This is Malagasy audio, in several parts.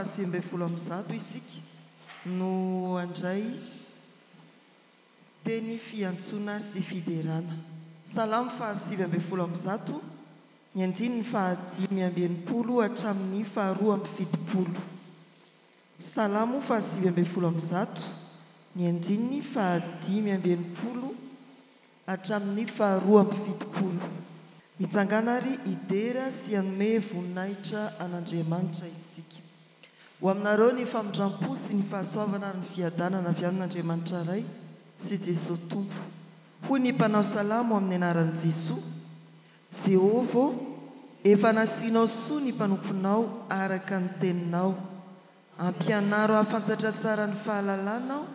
119 isika no handray teny fiantsoana sy fiderana. Salamo 119, ny andininy faha-65 hatramin'ny faha-72. Salamo 119, ny andininy faha-65 hatramin'ny faha-72. Mitsangàna àry hidera sy hanome voninahitra an'Andriamanitra isika. Ho aminareo ny famindram-po sy ny fahasoavana ary ny fiadanana avy amin'Andriamanitra Ray sy Jesoa Tompo. Hoy ny mpanao salamo amin'ny anaran'i Jesoa, Jehovah ô, efa nasianao soa ny mpanomponao araka ny teninao. Ampianaro hahafantatra tsara ny fahalalana aho,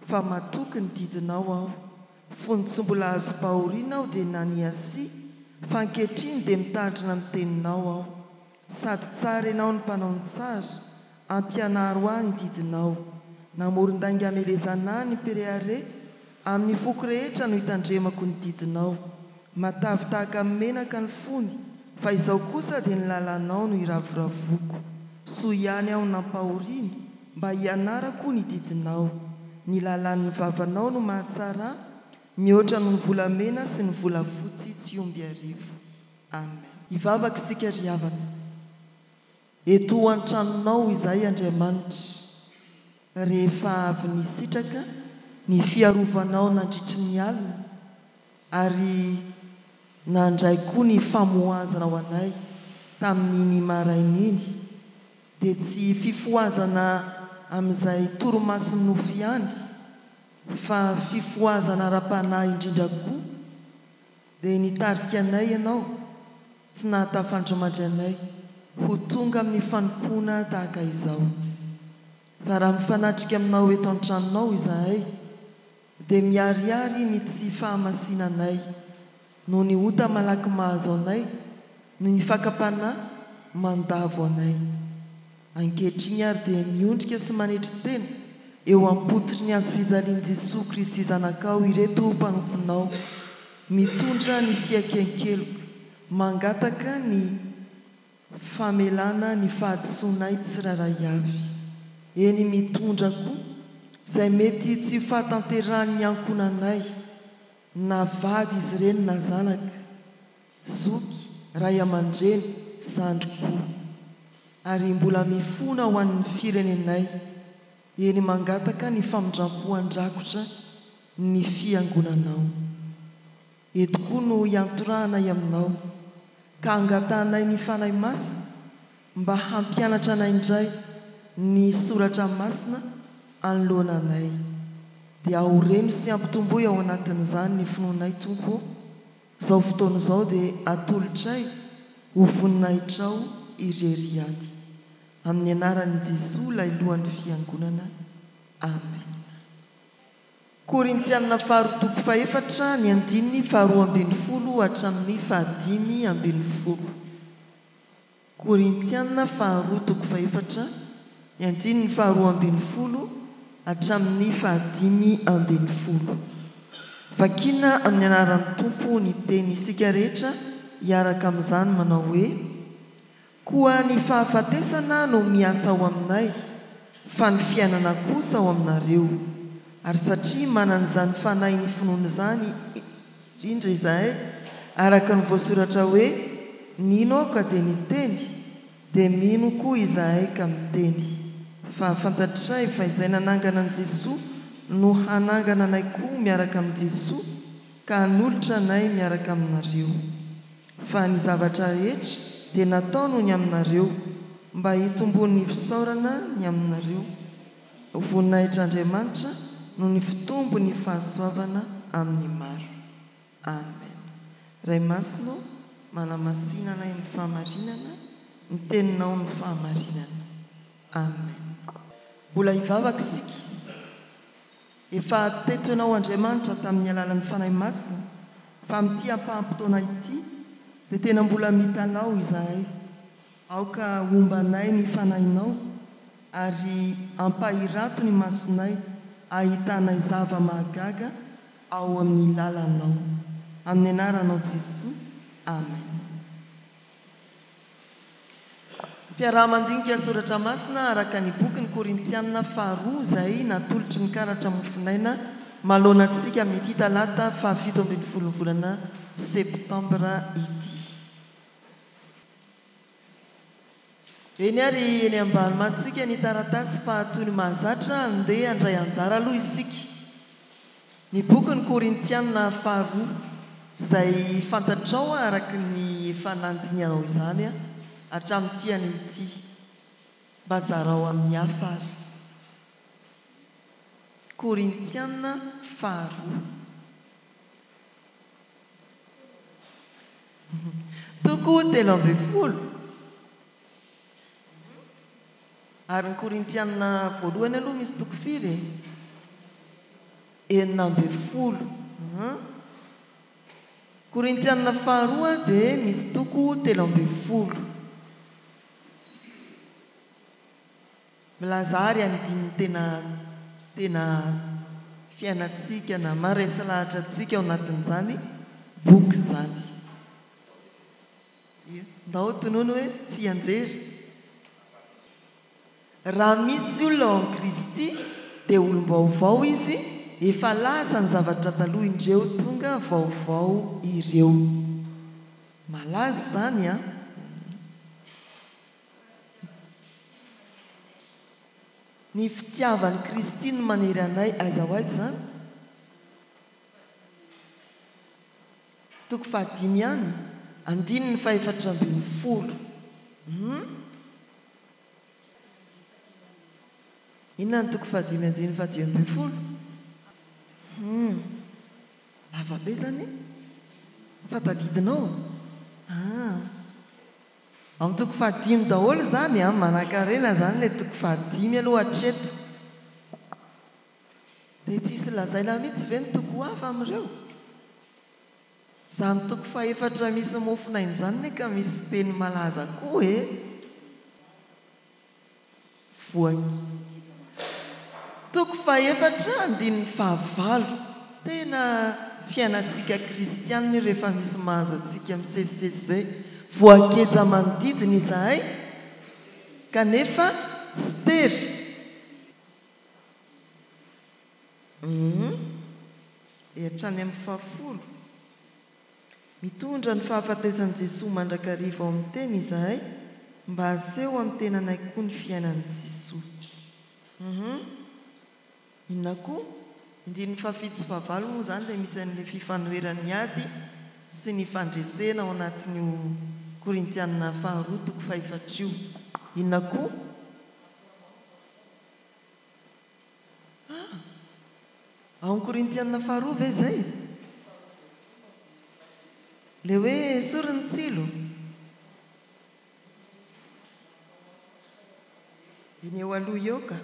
fa matoky ny didinao aho. Fony tsy mbola azom-pahoriana aho dia naniasia, fa ankehitriny dia mitandrina ny teninao aho. Sady tsara ianao no mpanao ny tsara, ampianaro ahy ny didinao. Namoron-dainga hamelezana ahy ny mpirehareha, amin'ny foko rehetra no itandremako ny didinao. Matavy tahaka ny menaka ny fony, fa izao kosa dia ny lalànao no iravoravoako. Soa ihany aho nampahoriana, mba hianarako ny didinao. Ny lalàn'ny vavanao no mahatsara ahy, mihoatra noho ny volamena sy ny volafotsy tsy omby arivo. Amen. Hivavaka isika ry havana. Eto an-tranonao izahay Andriamanitra, rehefa avy nisitraka ny fiarovanao nandritry ny alina ary nandray koa ny famohazana ho anay tamin'iny maraina iny, dia tsy fifohazana amin'izay torimason'ny nofo ihany fa fifohazana ara-panahy indrindra koa, dia nitarika anay Ianao, tsy nahatafandrimandry anay ho tonga amin'ny fanompoana tahaka izao. Fa raha mifanatrika Aminao eto an-tranonao izahay, dia miharihary ny tsy fahamasinanay, noho ny ota malaky mahazo anay, noho ny fakam-panahy mandavo anay. Ankehitriny ary dia miondrika sy manetry tena eo am-pototry ny hazofijalian'i Jesoa Kristy Zanakao ireto mpanomponao, mitondra ny fiaiken-keloka, mangataka ny famelana ny fahadisoanay tsirairay avy. Eny mitondra koa izay mety tsy ho fahatanterahan'ny ankohonanay, na vady izy ireny na zanaka, zoky, ray aman-dreny, zandry koa. Ary mbola mifona ho an'ny firenenay, eny mangataka ny famindram-po handrakotra ny fiangonanao. Eto koa no iantorahanay aminao, ka angatahanay ny Fanahy Masina mba hampianatra anay indray ny Soratra Masina anoloana anay. Dia aoreno sy ampitomboy ao anatin'izany ny finoanay, Tompo ô. Izao fotoana izao dia atolotray ho voninahitrao irery ihany. Amin'ny anaran'i Jesoa ilay lohan'ny Fiangonana. Amen. Korintiana faharoa toko fahefatra ny andininy faharoa ambinifolo hatramin'ny fahadimy ambinifolo. Korintiana faharoa toko fahefatra, ny andininy faharoa ambinifolo hatramin'ny fahadimy ambinifolo. Vakina amin'ny anaran'ny Tompo ny teny isika rehetra hiaraka amin'izany manao hoe, Koa ny fahafatesana no miasa ao aminay, fa ny fiainana kosa ao aminareo. Ary satria manana izany fanahin'ny finoana izany indrindra izahay, araka ny voasoratra hoe, Nino aho ka dia niteny, dia mino koa izahay ka miteny. Fa fantatray fa izay nanangana an'i Jesoa no hanangana anay koa miaraka amin'i Jesoa ka hanolotra anay miaraka aminareo. Fa ny zavatra rehetra dia natao noho ny aminareo, mba hitomboan'ny fisaorana ny aminareo. Ho voninahitr'Andriamanitra noho ny fitombon'ny fahasoavana amin'ny maro. Amen. Ray Masina ô, manamasina anay amin'ny fahamarinana, ny Teninao no fahamarinana. Amen. Mbola hivavaka isika. Efa teto ianao Andriamanitra tamin'ny alalan'ny Fanahy Masina, fa amin'ity ampaham-potoana ity dia tena mbola mitalaho izahay. Aoka homba anay ny Fanahinao ary ampahirato ny masonay ahitanay zava-mahagaga ao amin'ny lalanao. Amin'ny anaranao Jesoa. Amen. Fiaraha-mandinika soratra masina araka ny bokin'ny Korintiana faharoa izay natolotry ny karatra mofonaina manoloana antsika amin'ity talata fahafito ambin'ny folon'ny volana septambra ity. Eny ary eny ambany masontsika ny taratasy fa toy ny mahazatra andeha handray anjara aloha isika. Ny bokin'ny Korintiana faharoa izay fantatrao araka ny efa nandinihanao izany hatramin'ity anio ity. Mba zarao amin'ny hafa ary. Korintiana faharoa. Toko 13. Ary ny Korintiana voalohany aloha misy toko firy e? 16. Korintiana faharoa dia misy toko 13. Milaza àry andininy tena tena fiainantsika na maharesy lahatra antsika ao anatin'izany boky izany. Ndao tonony hoe tsianjery. Raha misy olona ao amin'i Kristy dia olom-baovao izy, efa lasa ny zavatra taloha indreo tonga vaovao ireo. Malaza izany an! Ny fitiavan'i Kristy no manery anay aiza ho aiza izany? Toko fahadimy ihany, andininy fahefatra ambin'ny folo. Hum? Inona ny toko fahadimy andininy fahadimy ambin'ny folo? Hum. Lava be izany e? Fa tadidinao? Ah. Ao amin'ny toko fahadimy daholo izany an, manankarena izany ilay toko fahadimy aloha hatreto. Dia tsisy lazaina mihitsy ve ny toko hafa amin'ireo? Izany toko fahefatra misy mofonaina izany anie ka misy teny malaza koa e! Voaky. Toko fahefatra andininy fahavalo. Tena fiainantsika kristianina io rehefa misy mahazo antsika misesisesy izay. Voageja manodidina izahay kanefa tsy tery. Humm. Dia hatrany amin'ny fahafolo. Mitondra ny fahafatesan'i Jesoa mandrakariva ao amin'ny tena izahay mba haseho amin'ny tenanay koa ny fiainan'i Jesoa. Humm. Inona koa? Andininy fahafito sy fahavalo moa izany ilay misy an'ilay fifanoheran'ny ady sy ny fandresena ao anatin'io Korintiana faharoa toko fahefatra io. Inona koa? Ah! Ao amin'ny Korintiana faharoa ve izay? Ilay hoe esory ny tsilo? Dia ny eo aloha eo ka.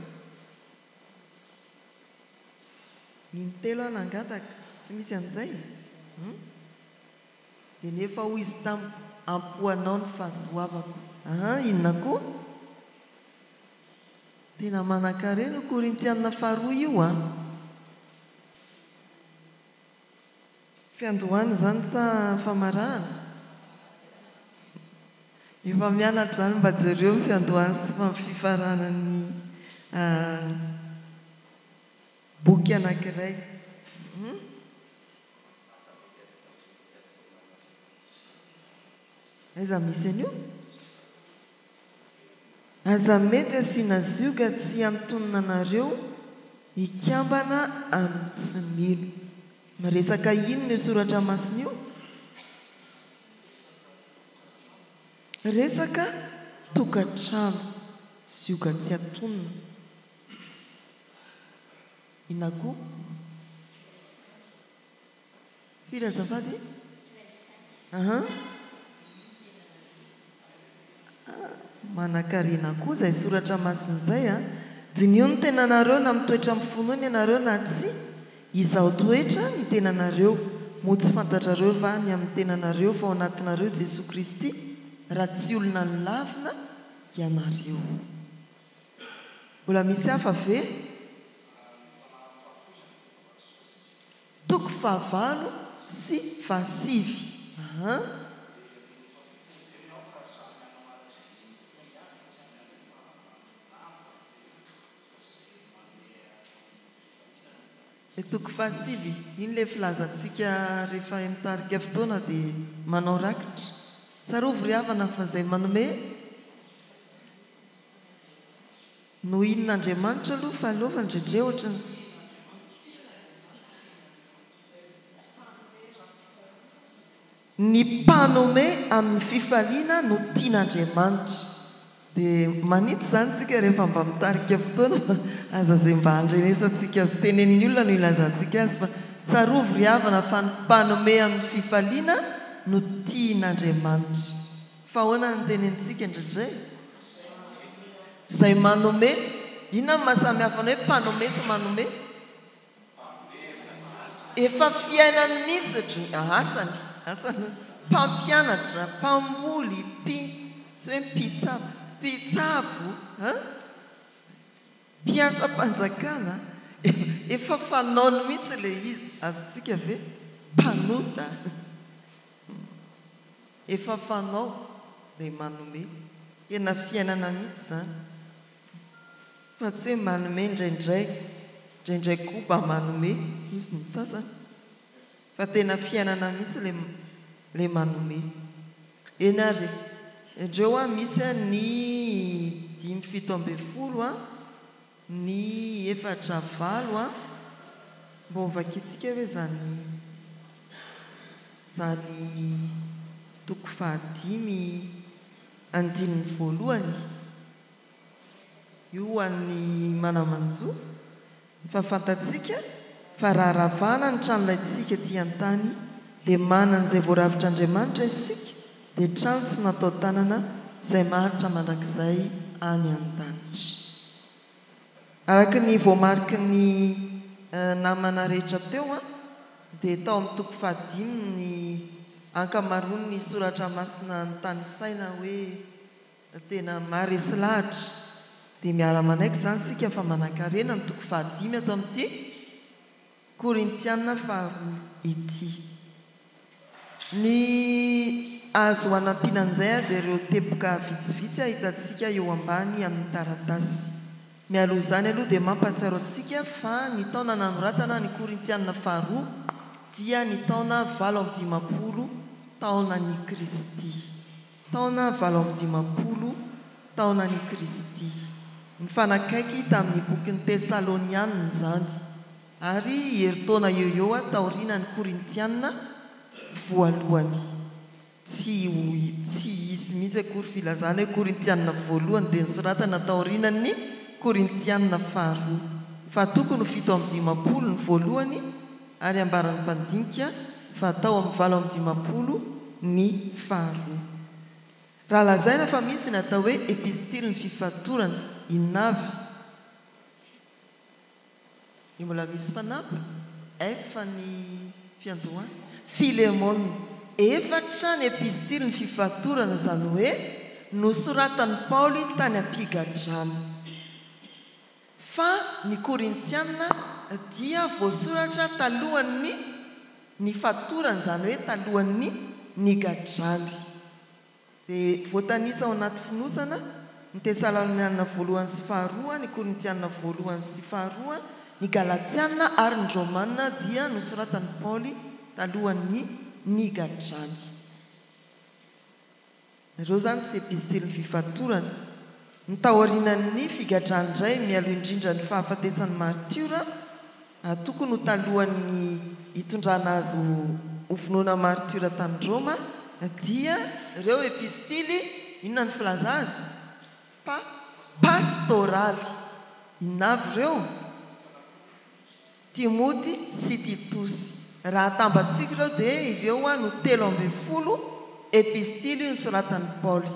Ny intelo aho nangataka, tsy misy an'izay? Hum? Dia nefa hoy izy tamiko, Ampy ho anao ny fahasoavako. Aha, inona koa? Tena manankarena io Korintiana faharoa io an! Fiandohana izany sa famaranana? Efa mianatra izany mba jereo ny fiandohany sy fifaranan'ny boky anankiray. Aiza misy an'io? Aza mety asiana zioga tsy antonona anareo hikambana amin'ny tsy mino. Miresaka inona io soratra masina io? Resaka tokantrano, zioga tsy antonona. Inona koa? Firy azafady? Aha. Manankarena koa izay soratra masina izay a. Diniho ny tenanareo na mitoetra amin'ny finoana ianareo na tsia. Izaho toetra ny tenanareo. Moa tsy fantatrareo va ny amin'ny tenanareo fa ao anatinareo Jesoa Kristy raha tsy olona nolavina ianareo. Mbola misy hafa ve? Toko fahavalo sy fahasivy. Aha. Toko fahasivy, iny ilay filazantsika rehefa mitarika fotoana dia manao rakitra. Tsarovy ry havana fa izay manome no inona Andriamanitra aloha fa aleo fa ndrendrey ohatran'ny. Ny mpanome amin'ny fifaliana no tian'Andriamanitra. Dia manitsy izany tsika rehefa mba mitarika fotoana fa aza izay mba andrenesantsika azy tenenin'ny olona no ilazantsika azy fa tsarovy ry havana fa ny mpanome amin'ny fifaliana no tian'Andriamanitra. Fa ahoana no tenenintsika indraindray? Izay manome, inona no maha samy hafa ny hoe mpanome sy manome? Efa fiainany mihitsy dry asany, asany, mpampianatra, mpamboly, mpi, tsy hoe mpitsabo, mpitsabo an, mpiasam-panjakana, efa fanaony mihitsy ilay izy, azontsika ve? Mpanota, efa fanao ilay manome, tena fiainana mihitsy izany. Fa tsy hoe manome indraindray, indraindray koa mba manome, hozy ny sasany, fa tena fiainana mihitsy ilay ilay manome. Eny ary e! Indreo an, misy an ny dimy 17 an, ny efatra valo an, mba ho vakintsika ve izany izany toko fahadimy andininy voalohany? Io ho an'ny mana-manjo, fa fantatsika fa raha ravana ny tranolaintsika ety an-tany dia manana izay voarafitr'Andriamanitra isika, dia trano tsy natao tanana izay maharitra mandrakizay any an-danitra. Araka ny voamariky ny namana rehetra teo dia tao amin'ny toko fahadimy ny ankamaroan'ny soratra masina notanisaina hoe Tena maharesy lahatra. Dia miara-manaiky izany isika fa manankarena ny toko fahadimy ato amin'ity Korintiana faharoa ity. Ny azo anampiana an'izay dia ireo teboka vitsivitsy ahitantsika eo ambany amin'ny taratasy. Mialoha izany aloha dia mampahatsiaro antsika fa ny taona nanoratana ny Korintiana faharoa dia ny taona 58 taonan'i Kristy. Taona 58 taonan' i Kristy. Nifanakaiky tamin' ny Bokin' ny Tesalôniana izany, ary herintaona eo ho eo taoriana ny Korintiana voalohany. Tsy ho tsy hisy mihitsy akory filazana hoe Korintiana voalohany dia nosoratana taorianan' ny Korintiana faharoa, fa tokony ho 57 ny voalohany ary ambaran'ny mpandinika fa tao amin'ny 58 ny faharoa. Raha lazaina fa misy ny atao hoe epistilin'ny fifatorana, inona avy? Ny mbola misy fanampiny, F ny fiandohany. Filemona. Efatra ny epistilin'ny fifatorana, izany hoe nosoratan'i Paoly tany am-pigadrana. Fa ny Korintiana dia voasoratra talohan'ny nifatorany, izany hoe talohan'ny nigadrany. Dia voatanisa ao anaty fonosana ny Tesaloniana voalohany sy faharoa, ny Korintiana voalohany sy faharoa, ny Galatiana ary ny Romana dia nosoratan'i Paoly talohan'ny nigadrany. Ireo izany tsy epistilin'ny fifatorana. Ny taorianan'ny figadrany indray, mialoha indrindra ny fahafatesan'ny martiora, tokony ho talohan'ny hitondrana azy ho vonoina martiora tany Roma, dia ireo epistily, inona ny filaza azy? Pa, pastoraly. Inona avy ireo? Timoty sy Titosy. Raha atambatsika ireo dia ireo no 13 epistily nosoratan'i Paoly.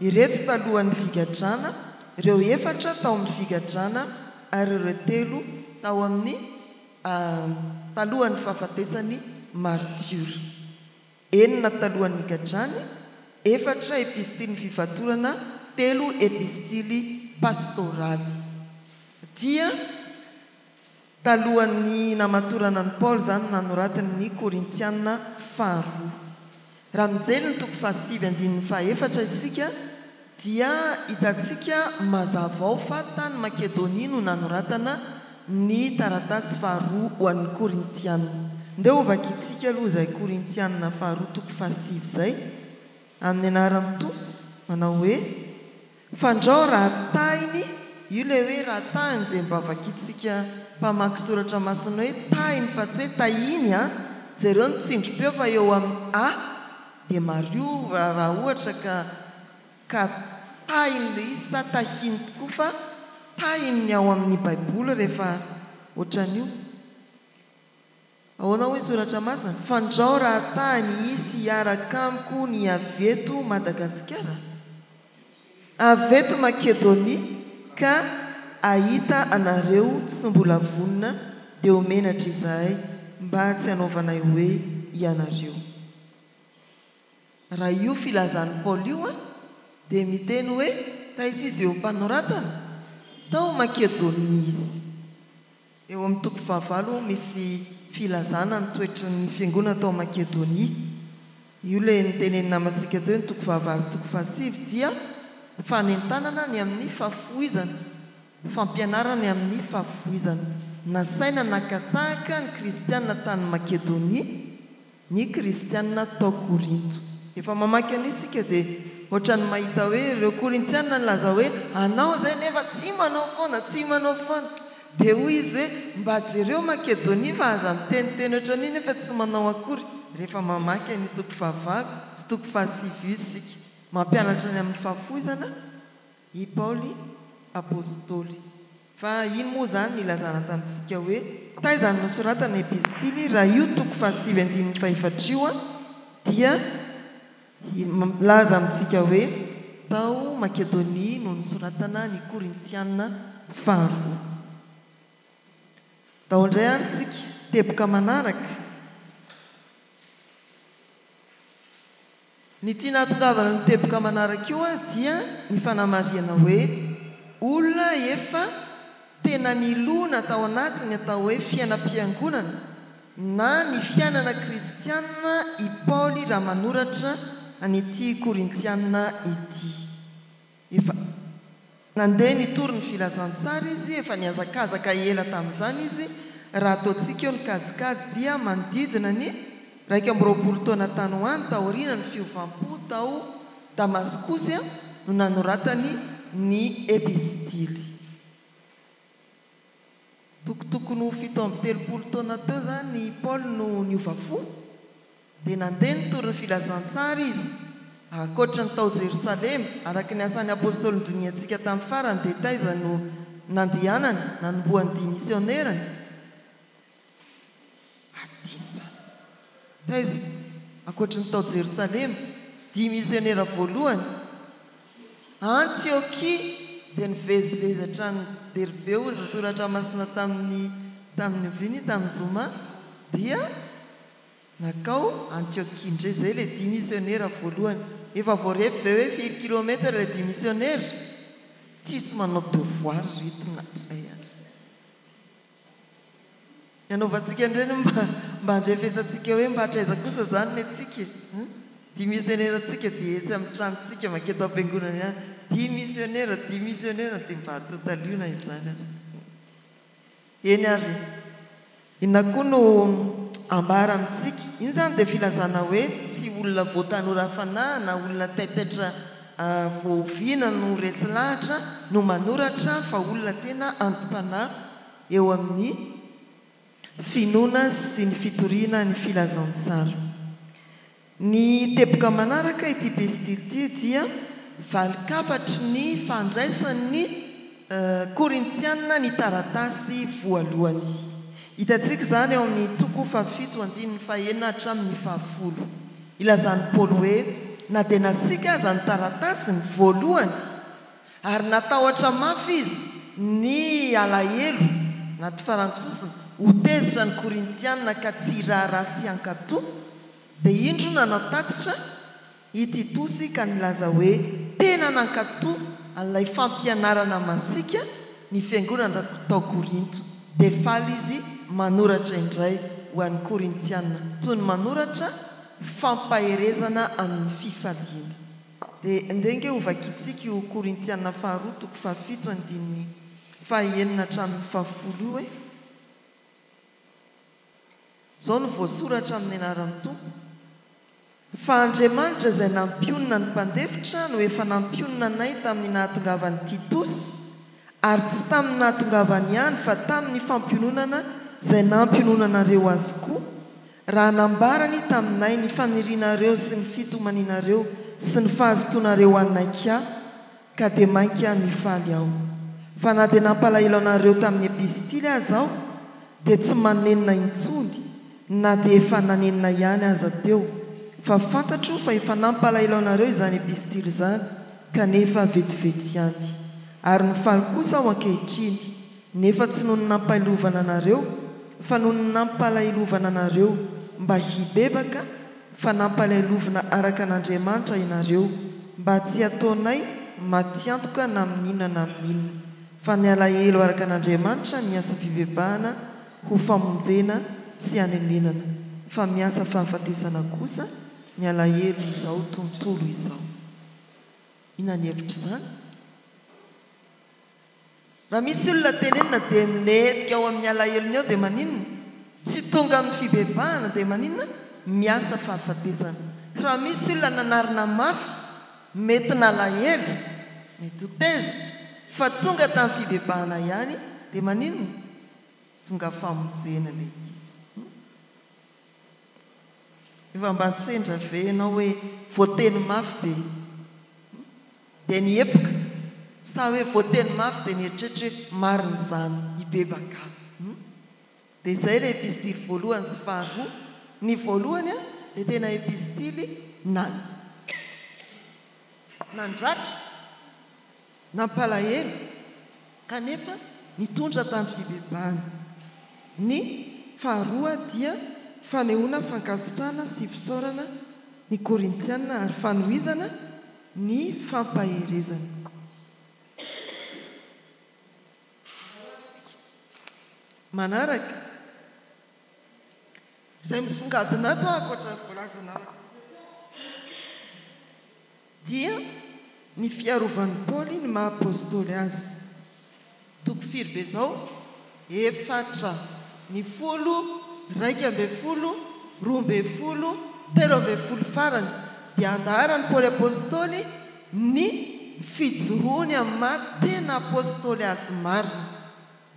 Ireto talohan'ny figadrana, ireo efatra tao amin'ny figadrana ary ireo telo tao amin'ny talohan'ny fahafatesany martiora. Enina talohan'ny nigadrany, efatra epistilin'ny fifatorana, telo epistily pastoraly. Dia. Talohan'ny namatorana an'i Paoly izany nanoratiny ny Korintiana faharoa. Raha mijery ny toko fahasivy andininy fahaefatra isika dia hitantsika mazava ao fa tany Makedonia no nanoratana ny taratasy faharoa ho an'ny Korintiana. Ndeha hovakintsika aloha izay Korintiana faharoa toko fahasivy izay, amin'ny anaran'ny Tompo, manao hoe, Fandrao raha tahiny, io ilay hoe raha tahiny dia mba vakintsika mpamaky soratra masina hoe tahiny fa tsy hoe tahiny an! Jereo ny tsindrim-peo fa eo amin'ny a dia mariho raha ohatra ka ka tahiny ilay izy sa tahiny tokoa fa tahiny ny ao amin'ny baiboly rehefa ohatran'io. Ahoana hoy ny Soratra Masina? Fandrao raha tany hisy hiaraka amiko ny avy eto Madagasikara? Avy eto Makedonia ka hahita anareo tsy mbola vonona dia ho menatra izahay mba tsy hanaovanay hoe ianareo. Raha io filazan'i Paoly io dia miteny hoe taiza izy eo am-panoratana? Tao Makedonia izy. Eo amin'ny toko fahavalo misy filazana ny toetry ny fiangonana tao Makedonia. Io ilay notenenin'ny namantsika teo, ny toko fahavalo sy toko fahasivy dia fanentanana ny amin'ny fahafoizana, fampianarana ny amin'ny fahafoizana. Nasaina naka tahaka ny kristiana tany Makedonia ny kristiana tao Korinto. Efa mamaky an'io isika dia ohatran'ny mahita hoe ireo Korintiana nilaza hoe anao izay nefa tsy manao foana, tsy manao foana. Dia hoy izy hoe mba jereo Makedonia fa aza miteniteny ohatran'io nefa tsy manao akory. Rehefa mamaky an'io toko fahavalo sy toko fahasivy io isika. Mampianatra ny amin'ny fahafoizana i Paoly Apostoly. Fa iny moa izany nilazana tamintsika hoe taiza no nosoratana epistily, raha io toko fahasivy andininy fahefatra io dia milaza amintsika hoe tao Makedonia no nosoratana ny Korintiana faharoa. Ndao indray ary isika teboka manaraka. Ny tiana hahatongavana amin'io teboka manaraka io dia ny fanamarihana hoe olona efa tena nilona tao anatin'ny atao hoe fiainam-piangonana na ny fiainana kristiana i Paoly raha manoratra an'ity Korintiana ity. Efa nandeha nitory ny filazantsara izy, efa nihazakazaka ela tamin'izany izy, raha ataontsika eo ny kajikajy dia manodidina ny 21 taona tany ho any taoriana ny fiovam-po tao Damaskosy no nanoratany ny epistily. Tokotokony ho 37 taona teo izany i Paoly no niova fo, dia nandeha nitory ny filazantsara izy, ankoatra ny tao Jerosalema. Araka ny Asan'ny Apostoly nodinihantsika tamin'ny farany, dia taiza no nandehanany, nanombohany dia misionerany? Hadino izany. Taiza, ankoatry ny tao Jerosalema, dia misionera voalohany? Antiokia, dia nivezivezy hatrany Derbe, hozy ny Soratra Masina tamin'ny, tamin'ny oviana io? Tamin'ny zoma, dia nankao Antiokia indray. Izay ilay dia misionera voalohany. Efa voarefy ve hoe firy kilometatra ilay dia misionera? Tsisy manao devoir ry reto na iray ary. Ny anaovantsika indray no mba mba andrefesantsika hoe mba hatraiza kosa izany ny antsika e! Dimisionera-ntsika dia etsy amin'ny tranontsika manketo am-piangonana ihany. Dimisionera, dimisionera dia mba atotalio na izany ary. Eny ary e! Inona koa no ambara amintsika? Iny izany dia filazana hoe tsy olona vao tanora fanahy na olona taitaitra vao oviana no resy lahatra no manoratra fa olona tena anti-panahy eo amin'ny finoana sy ny fitoriana ny filazantsara. Ny teboka manaraka ity pestily ity dia valin-kafatry ny fandraisan'ny Korintiana ny taratasy voalohany. Hitantsika izany ao amin'ny toko fahafito andininy fahenina hatramin'ny fahafolo. Ilazan'i Paoly hoe na dia nasiaka aza ny taratasiny voalohany, Ary natahotra mafy izy ny alahelo, anaty farango sosona, ho tezitra ny Korintiana ka tsy hiraharaha sy hankatò, dia indro nanao tatitra i Titosy ka nilaza hoe tena nankatò an'ilay fampianarana masiaka ny fiangonana tao Korinto. Dia faly izy manoratra indray ho an'ny Korintiana, toy ny manoratra fampaherezana amin'ny fifaliana. Dia ndeha ange ho vakintsika io Korintiana faharoa toko fahafito andininy fahaenina hatramin'ny fahafolo io e. Izao no voasoratra amin'ny anaran'ny Tompo, Fa Andriamanitra izay nampionona ny mpandefitra no efa nampionona anay tamin'ny nahatongavan'i Titosy, ary tsy tamin'ny nahatongavany ihany fa tamin'ny fampiononana izay nampiononanareo azy koa, raha nambarany taminay ny fanirianareo sy ny fitomanianareo sy ny fahazotoanareo hanaiky ahy, ka dia mainka mifaly aho. Fa na dia nampalahelo anareo tamin'ny epistily aza aho, dia tsy manenina intsony, na dia efa nanenina ihany aza teo, fa fantatro fa efa nampalahelo anareo izany epistily izany, kanefa vetivety ihany. Ary mifaly kosa aho ankehitriny, nefa tsy noho ny nampailovana anareo, fa noho ny nampalahelovana anareo, mba hibebaka, fa nampalahelovina araka an'Andriamanitra ianareo, mba tsy hataonay matiantoka na amin'inona na amin'inona, fa ny alahelo araka an'Andriamanitra miasa fibebahana ho famonjena tsy hanenenana, fa miasa fahafatesana kosa ny alahelon'izao tontolo izao. Inona ny hevitr'izany? Raha misy olona tenenina dia milentika ao amin'ny alahelony ao dia maninona? Tsy tonga amin'ny fibebahana dia maninona? Miasa fahafatesana. Raha misy olona nanarina mafy, mety nalahelo, mety ho tezitra, fa tonga tamin'ny fibebahana ihany dia maninona? Tonga famonjena ilay izy. Efa mba sendra ve ianao hoe voateny mafy dia dia nihepoka? Sa hoe voateny mafy dia nieritreritra hoe marina izany, hibebaka aho? Hum? Dia izay ilay epistily voalohany sy faharoa. Ny voalohany dia tena epistily na nandratra. Nampalahelo, kanefa nitondra tamin'ny fibebahana. Ny faharoa dia fanehoana fankasitrahana sy fisaorana ny Korintiana ary fanohizana ny fampaherezana. Manaraka, izay misongadina ato ankoatra ny voalazanareo Dia ny fiarovan'i Paoly ny maha apostoly azy. Toko firy be izao? Efatra. Ny folo, 11, 12, 13 farany dia andaharan'i Paoly apostoly ny fijoroany amin'ny maha tena apostoly azy marina.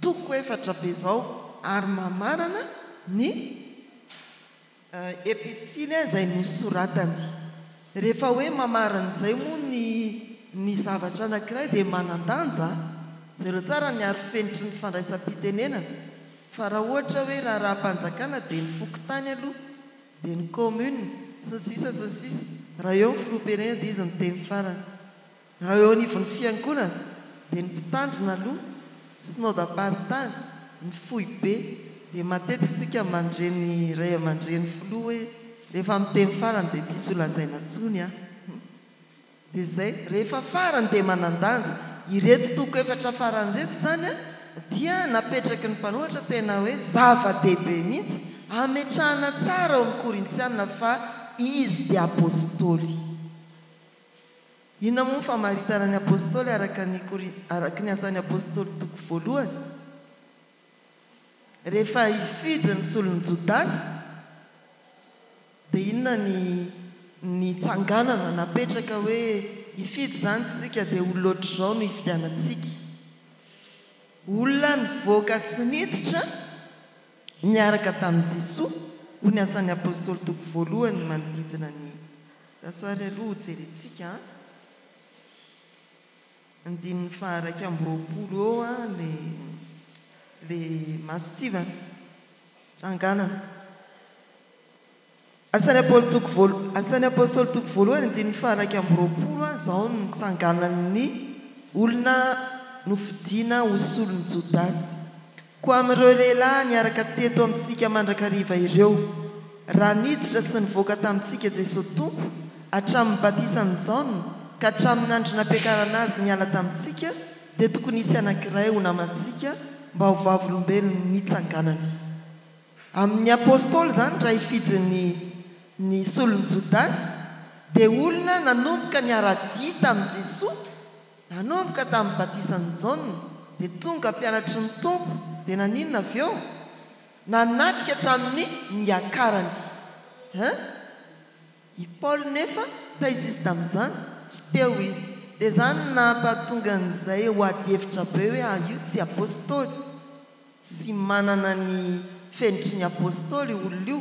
Toko efatra be izao ary mamarana ny. Epistily izay nosoratany. Rehefa hoe mamarana izay moa ny ny zavatra anankiray dia manan-danja, jereo tsara ny arofenitry ny fandraisam-pitenenana, fa raha ohatra hoe raharaham-panjakana dia ny fokontany aloha, dia ny commune, sy ny sisa sy ny sisa, raha eo ny filoham-pirenena dia izy no teny farany. Raha eo anivon'ny fiangonana dia ny mpitandrina aloha, synodamparitany, ny foibe, dia matetika isika mandre ny ray aman-dreny filoha hoe rehefa miteny farany dia tsisy ho lazaina intsony an! Dia izay, rehefa farany dia manan-danja. Ireto toko efatra farany ireto izany an, dia napetraky ny mpanoratra tena hoe zava-dehibe mihitsy hametrahana tsara ao amin'ny Korintiana fa izy dia apostoly. Inona moa ny famaritana ny Apostoly araka ny araka ny Asan'ny Apostoly toko voalohany? Rehefa hifidy ny solon'i Jodasy dia inona ny ny tsanganana napetraka hoe hifidy izany tsika dia olona ohatr'izao no hifidianantsika? Olona nivoaka sy niditra niaraka tamin'i Jesoa hoy ny Asan'ny Apostoly toko voalohany manodidina ny Lasa ary aloha ho jerentsika an! Andininy faha 21 eo an le le mason-tsivana, tsanganana. Asan'ny Apoly toko voalo Asan'ny Apostoly toko voalohany andininy faha 21 an izao no nitsanganan'ny olona nofidina ho solon'i Jodasy. Koa amin'ireo lehilahy niaraka teto amintsika mandrakariva ireo, raha niditra sy nivoaka tamintsika Jesoa Tompo, hatramin'ny batisan'i Jaona ka hatramin'ny andro nampiakarana Azy niala tamintsika, dia tokony hisy anankiray ho namantsika mba ho vavolombelon'ny nitsanganany. Amin'ny Apostoly izany raha hifidy ny ny solon'i Jodasy, dia olona nanomboka niara-dia tamin'i Jesoa, Nanomboka tamin'ny batisan'i Jaona, dia tonga mpianatry ny Tompo, dia naninona avy eo? Nanatrika hatramin'ny niakarany. Hein? I Paoly nefa, taiza izy tamin'izany? Tsy teo izy. Dia izany no nahampahatonga an'izay ho ady hevitra be hoe ah io tsy apostoly. Tsy manana ny fenitry ny apostoly io olona io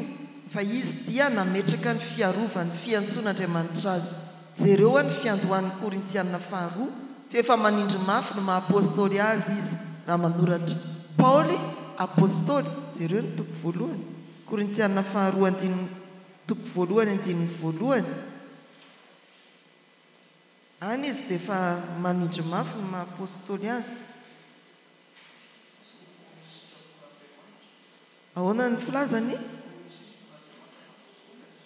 fa izy dia nametraka ny fiarovan'ny fiantsoan'Andriamanitra azy. Jereo ny fiandohan'ny Korintiana faharoa fa efa manindry mafy ny maha apostoly azy izy raha manoratra. Paoly apostoly, jereo ny toko voalohany. Korintiana faharoa andininy toko voalohany andininy voalohany. Any izy dia efa manindry mafy ny maha apostoly azy. Ahoana ny filazany?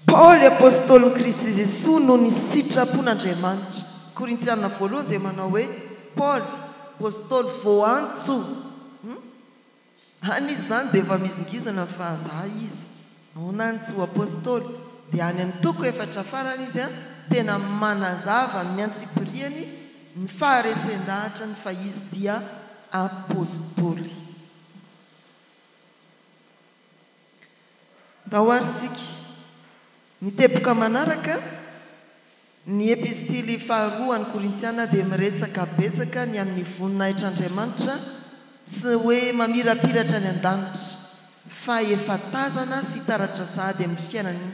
Paoly apostolin'i Kristy Jesoa noho ny sitrapon'Andriamanitra. Korintiana voalohany dia manao hoe Paoly, apostoly voantso. Hum? Any izy izany dia efa mihizingizina fa za izy. Ahoana ny tsy ho apostoly? Dia any amin'ny toko efatra farany izy tena manazava amin'ny antsipiriany ny faharesen-dahatrany fa izy dia apostoly. Ndao ary isika. Ny teboka manaraka, Ny Epistily faharoa an'ny Korintiana dia miresaka betsaka ny amin'ny voninahitr'Andriamanitra, tsy hoe mamirapiratra any an-danitra, fa efa tazana sy taratra sahady amin'ny fiainan'ny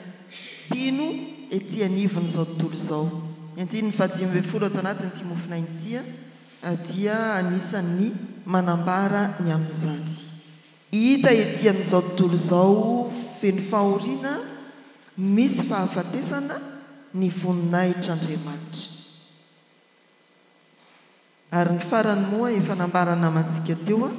mpino ety anivon'izao tontolo izao. Ny andininy faha-15 ato anatin'ity mofonaina ity dia anisan'ny manambara ny amin'izany. Hita ety amin'izao tontolo izao feno fahoriana, misy fahafatesana, ny voninahitr'Andriamanitra. Ary ny farany moa efa nambara namantsika teo,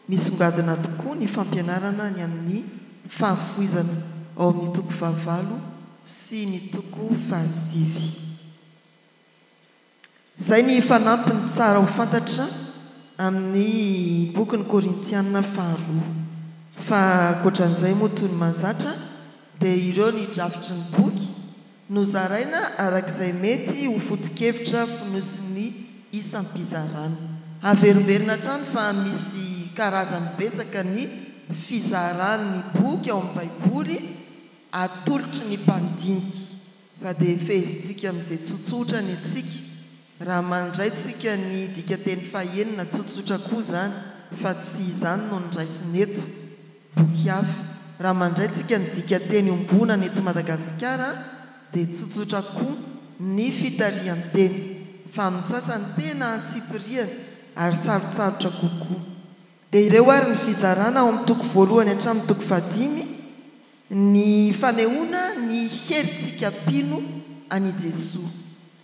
misongadina tokoa ny fampianarana ny amin'ny fahafoizana ao amin'ny toko fahavalo sy ny toko fahasivy. Izay ny fanampiny tsara ho fantatra amin'ny bokin'ny Korintiana faharoa. Fa ankoatran'izay moa toy ny mahazatra dia ireo ny drafitry ny boky nozaraina araka izay mety ho foto-kevitra fonosin'ny isam-pizarana. Averimberina hatrany fa misy karazany betsaka ny fizaran'ny boky ao amin'ny Baiboly atolotry ny mpandinika. Fa dia fehezintsika amin'izay tsotsotra ny antsika. Raha mandray tsika ny dikanteny fahenina, tsotsotra koa izany, fa tsy izany no noraisina eto. Boky hafa. Raha mandray tsika ny dikanteny iombonana eto Madagasikara dia tsotsotra koa ny fitarihan-teny. Fa amin'ny sasany tena antsipiriany ary sarotsarotra kokoa. Dia ireo ary ny fizarana ao amin'ny toko voalohany hatramin'ny toko fahadimy. Ny fanehoana ny herintsika mpino an' i Jesoa.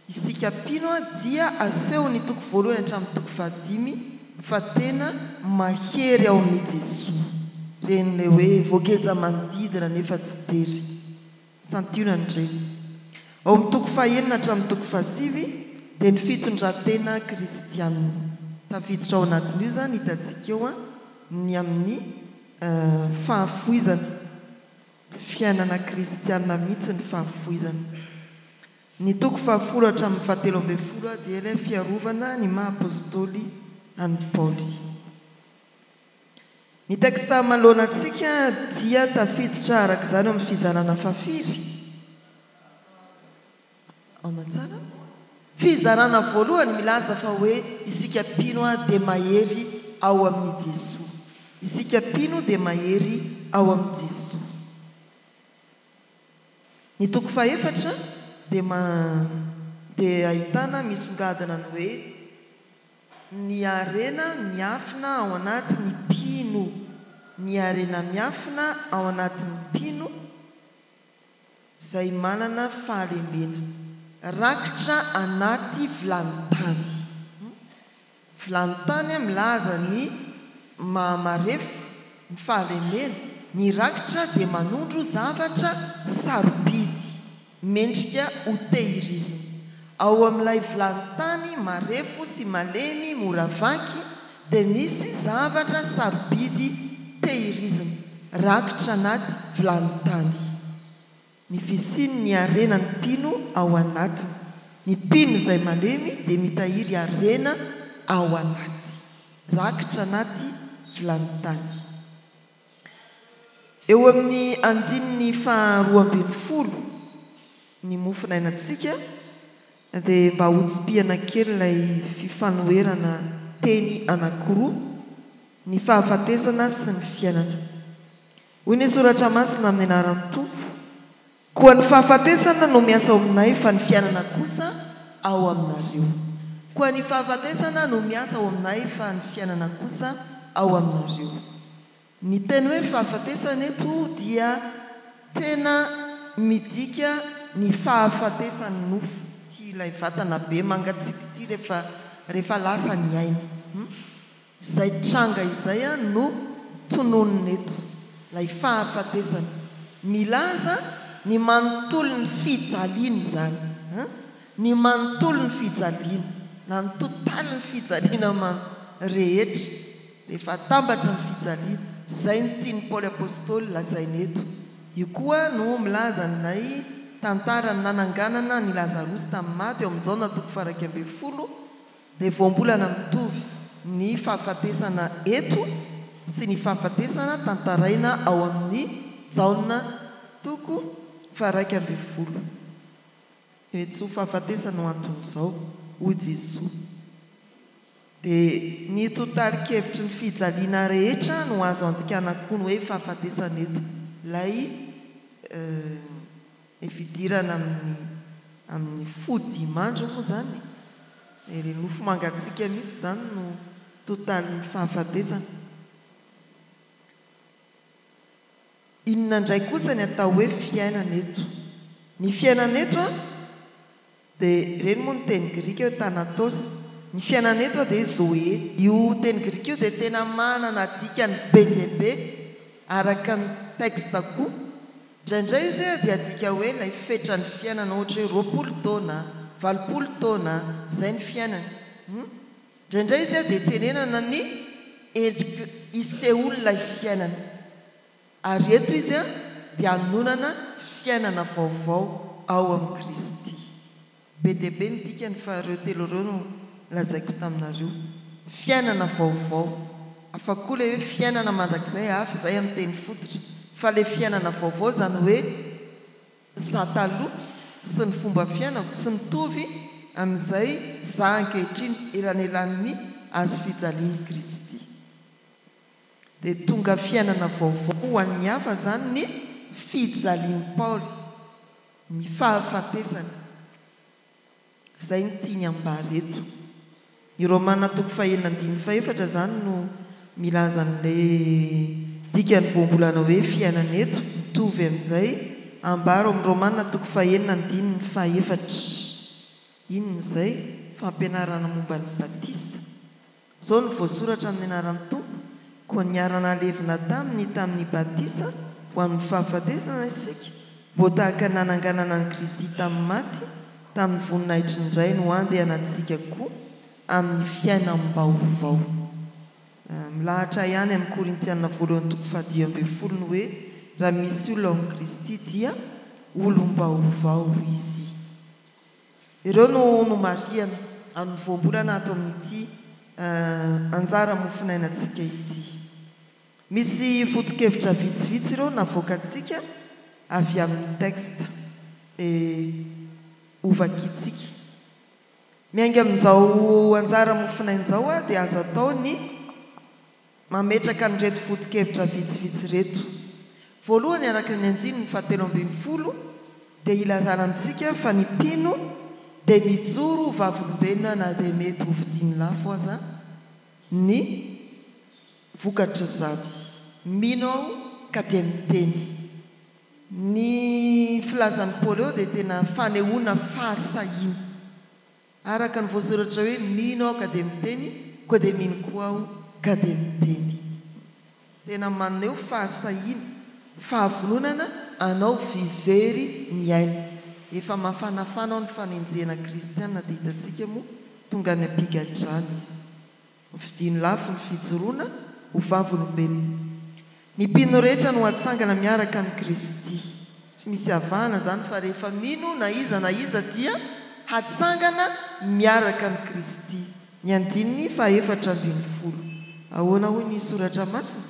Isika mpino dia asehon' ny toko voalohany hatramin'ny toko fahadimy fa tena mahery ao amin' i Jesoa. Ireny ilay hoe voageja manodidina nefa tsy tery. Santionany ireny. Ao amin'ny toko fahenina hatramin'ny toko fahasivy dia ny fitondran-tena kristiana. Tafiditra ao anatin'io izany hitantsika eo ny amin'ny fahafoizana. Fiainana kristiana mihitsy ny fahafoizana. Ny toko fahafolo hatramin'ny fahatelo ambin'ny folo dia ilay fiarovana ny maha apostoly an'i Paoly. Ny texte manoloana antsika dia tafiditra araka izany ao amin'ny fizarana fahafiry? Aona tsara? Fizarana voalohany milaza fa hoe isika mpino dia mahery ao amin'i Jesoa. Isika mpino dia mahery ao amin'i Jesoa. Ny toko fahefatra dia dia ahitana misongadina ny hoe ny harena miafina ao anatin'ny mpino. Ny harena miafina ao anatin'ny mpino. Izay manana fahalemena. Rakitra anaty vilany tany. Vilany tany milaza ny maha marefo, ny fahalemena. Ny rakitra dia manondro zavatra sarobidy, mendrika ho tehirizina. Ao amin'ilay vilany tany marefo sy malemy mora vaky dia misy zavatra sarobidy tehirizina, rakitra anaty vilany tany. Ny fisian'ny harena ny mpino ao anatiny. Ny mpino izay malemy dia mitahiry harena ao anaty. Rakitra anaty vilany tany. Eo amin'ny andininy faha 12 ny mofonainantsika dia mba hotsipihana kely ilay fifanoherana teny anankiroa, ny fahafatesana sy ny fiainana. Hoy ny Soratra Masina amin'ny anaran'ny Tompo, Koa ny fahafatesana no miasa ao aminay fa ny fiainana kosa ao aminareo. Koa ny fahafatesana no miasa ao aminay fa ny fiainana kosa ao aminareo. Ny teny hoe fahafatesana eto dia tena midika ny fahafatesan'ny nofo, ity ilay vatana be mangatsiaka ity rehefa rehefa lasa ny aina. Hum. Izay tranga izay no tononina eto, ilay fahafatesana. Milaza ny manontolon'ny fijaliana izany. Hum. Ny manontolon'ny fijaliana, na ny totalin'ny fijaliana man rehetra. Rehefa atambatra ny fijaliana, izay no tian'i Paoly Apostoly lazaina eto. Io koa no milaza an'ilay tantaran'ny nananganana an'i Lazarosy tamin'ny maty ao amin'ny Jaona toko faha-11, dia voambolana mitovy ny fahafatesana eto sy ny fahafatesana tantaraina ao amin'ny Jaona toko faha-11. Mety tsy ho fahafatesana no anton'izao, hoy Jesoa. Dia ny totalin-kevitry ny fijaliana rehetra no azo andikana koa ny hoe fahafatesana eto. Ilay ilay fidirana amin'ny amin'ny fodimandry moa izany e. Ilay nofo mangatsiaka mihitsy izany no totalin'ny fahafatesana. Inona indray kosa ny atao hoe fiainana eto? Ny fiainana eto an, dia ireny moa ny teny grika hoe thanatos. Ny fiainana eto dia zoe. Io teny grika io dia tena manana dikany be dia be araka ny texte koa. Indraindray izy dia adika hoe ilay fetran'ny fiainana ohatra hoe 20 taona, 80 taona, izay ny fiainana. Hum. Indraindray izy dia tenenana ny endriky isehoan'ilay fiainana. Ary eto izy dia anonana fiainana vaovao ao amin'i Kristy. Be dia be ny dikany fa ireo telo ireo no lazaiko taminareo. Fiainana vaovao. Hafa koa ilay hoe fiainana mandrakizay, hafa izay amin'ny teny fototra. Fa ilay fiainana vaovao izany hoe za taloha sy ny fomba fiainako tsy mitovy amin'izay za ankehitriny elanelan'ny hazofijalian'i Kristy. Dia tonga fiainana vaovao ho an'ny hafa izany ny fijalian'i Paoly, ny fahafatesany. Izay no tiany ambara eto. Ny Romana toko fahenina andininy fahefatra izany no milaza an'ilay dikan'ny voambolana hoe fiainana eto, mitovy amin'izay ambara ao amin'ny Romana toko fahenina andininy fahefatra. Inona izay? Fampianarana momba ny batisa. Izao no voasoratra amin'ny anaran'ny Tompo, Koa niara-nalevina taminy tamin'ny batisa ho amin'ny fahafatesana isika, mbo tahaka ny nananganana an'i Kristy tamin'ny maty, tamin'ny voninahitry ny Ray no andehanantsika koa amin'ny fiainam-baovao. Milahatra ihany amin'ny Korintiana voalohany toko fahadimy ambin'ny folo ny hoe raha misy olona ao amin'i Kristy dia olom-baovao izy. Ireo no nomarihana amin'ny voambolana ato amin'ity anjara mofonainantsika ity. Misy foto-kevitra vitsivitsy ireo navoakantsika avy amin'ny texte dia hovakintsika. Miainga amin'izao anjara mofonaina izao dia azo atao ny mametraka an'ireto foto-kevitra vitsivitsy ireto. Voalohany, araka ny andininy fahatelo ambin'ny folo dia ilazana amintsika fa ny mpino dia mijoro ho vavolombelona na dia mety ho vidiany lafo aza ny vokatr'izany. Mino aho ka dia miteny. Ny filazan'i Paoly eo dia tena fanehoana fahasahiana. Araka ny voasoratra hoe, Mino aho ka dia miteny, koa dia mino koa aho ka dia miteny. Tena maneho fahasahiana, fahavononana hanao vy very ny aina. Efa mafanafana ao ny fanenjehana kristiana dia hitantsika moa tonga any am-pigadrana izy. Vidiany lafo ny fijoroana ho vavolombelona. Ny mpino rehetra no hatsangana miaraka amin'i Kristy. Tsy misy avahana izany fa rehefa mino na iza na iza dia hatsangana miaraka amin'i Kristy. Ny andininy faha-14. Ahoana hoy ny Soratra Masina?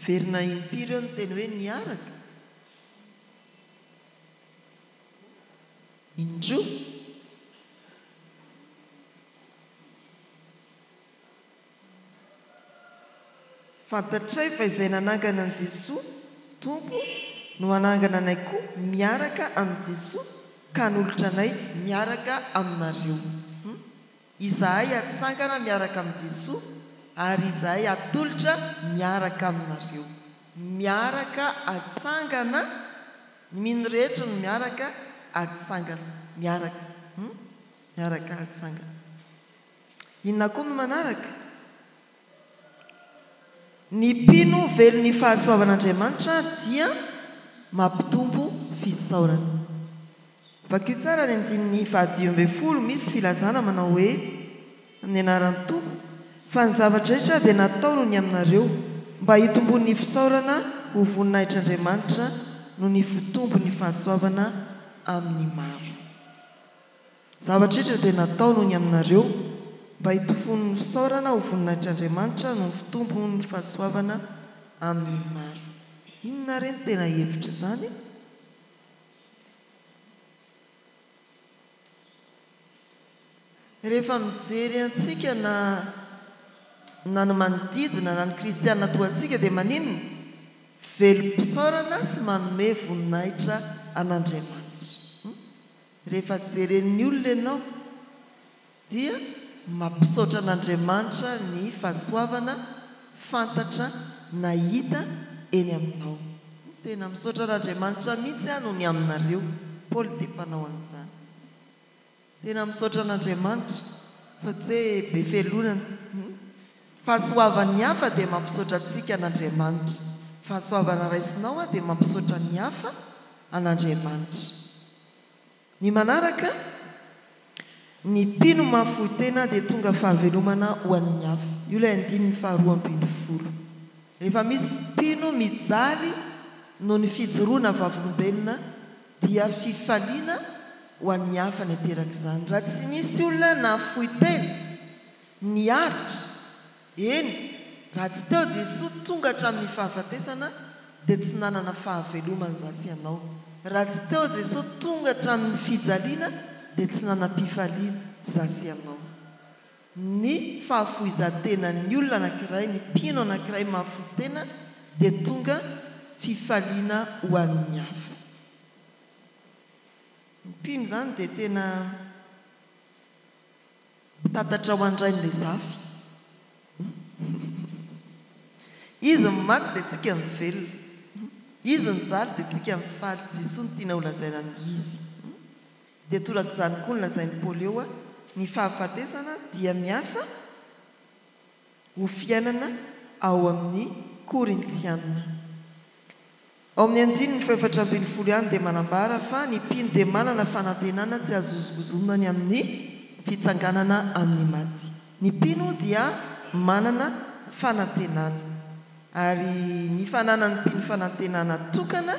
Miverina impiry eo ny teny hoe niaraka? Indroa. Fantatray fa izay nanangana an'i Jesoa Tompo no hanangana anay koa miaraka amin'i Jesoa ka hanolotra anay miaraka aminareo. Izahay hatsangana miaraka amin'i Jesoa ary izahay hatolotra miaraka aminareo. Miaraka hatsangana, ny mino rehetra no miaraka hatsangana. Miaraka. Miaraka hatsangana. Inona koa no manaraka? Ny mpino velon'ny fahasoavan'Andriamanitra dia mampitombo fisaorana. Vakio tsara ny andininy faha-15, misy filazana manao hoe, Amin'ny anaran'ny Tompo, fa ny zavatra rehetra dia natao noho ny aminareo, mba hitomboan'ny fisaorana ho voninahitr'Andriamanitra noho ny fitombon'ny fahasoavana amin'ny maro. Zavatra rehetra dia natao noho ny aminareo, mba hitofon'ny fisaorana ho voninahitr'Andriamanitra noho ny fitombon'ny fahasoavana amin'ny maro. Inona re no tena hevitr'izany? Rehefa mijery antsika na na ny manodidina na ny kristiana toa antsika dia maninona? Velom-pisaorana sy manome voninahitra an'Andriamanitra. Rehefa jeren'ny olona ianao dia mampisaotra an'Andriamanitra ny fahasoavana fantatra na hita eny aminao. Tena misaotra an'Andriamanitra mihitsy aho noho ny aminareo. Paoly dia mpanao an'izany. Tena misaotra an'Andriamanitra fa tsy hoe be fialonana. Fahasoavan'ny hafa dia mampisaotra antsika an'Andriamanitra. Fahasoavana raisinao dia mampisaotra ny hafa an'Andriamanitra. Ny manaraka, ny mpino mahafoy tena dia tonga fahavelomana ho an'ny hafa. Io ilay andininy faharoa ambinifolo. Rehefa misy mpino mijaly noho ny fijoroana vavolombelona dia fifaliana ho an'ny hafa ny aterak'izany. Raha tsy nisy olona nahafoy tena, niaritra, eny, raha tsy teo Jesoa tonga hatramin'ny fahafatesana dia tsy nanana fahavelomana izaho sy ianao. Raha tsy teo Jesoa tonga hatramin'ny fijaliana dia tsy nanam-pifaliana izaho sy ianao. Ny fahafoizan-tenan'ny olona anankiray, ny mpino anankiray mahafoy tena dia tonga fifaliana ho an'ny hafa. Ny mpino izany dia tena mpitatatra ho an-drain'ilay zafy. Izy no maty dia tsika mivelona. Izy nijaly dia tsika mifaly. Jesoa no tiana holazaina amin'ny izy. Dia torak'izany koa ny lazain'i Paoly eo, ny fahafatesana dia miasa ho fiainana ao amin'ny Korintiana. Ao amin'ny andininy fahefatra ambinifolo ihany dia manambara fa ny mpino dia manana fanantenana tsy azo hozongozonina ny amin'ny fitsanganana amin'ny maty. Ny mpino dia manana fanantenana. Ary ny fananan'ny mpino fanantenana tokana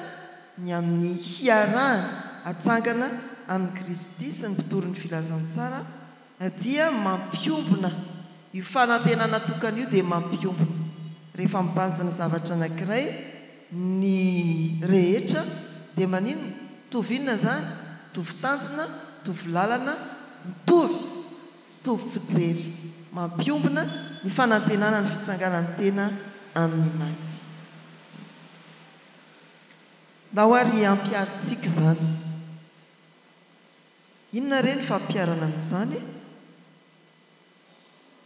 ny amin'ny hiarahany hatsangana amin'i Kristy sy ny mpitory ny filazantsara dia mampiombona, io fanantenana tokana io dia mampiombona. Rehefa mibanjina zavatra anankiray ny rehetra dia maninona? Mitovy inona izany? Mitovy tanjona, mitovy lalana, mitovy, mitovy fijery. Mampiombona ny fanantenana ny fitsanganan'ny tena amin'ny maty. Ndao ary hampiharintsika izany. Inona re ny fampiharana an'izany e?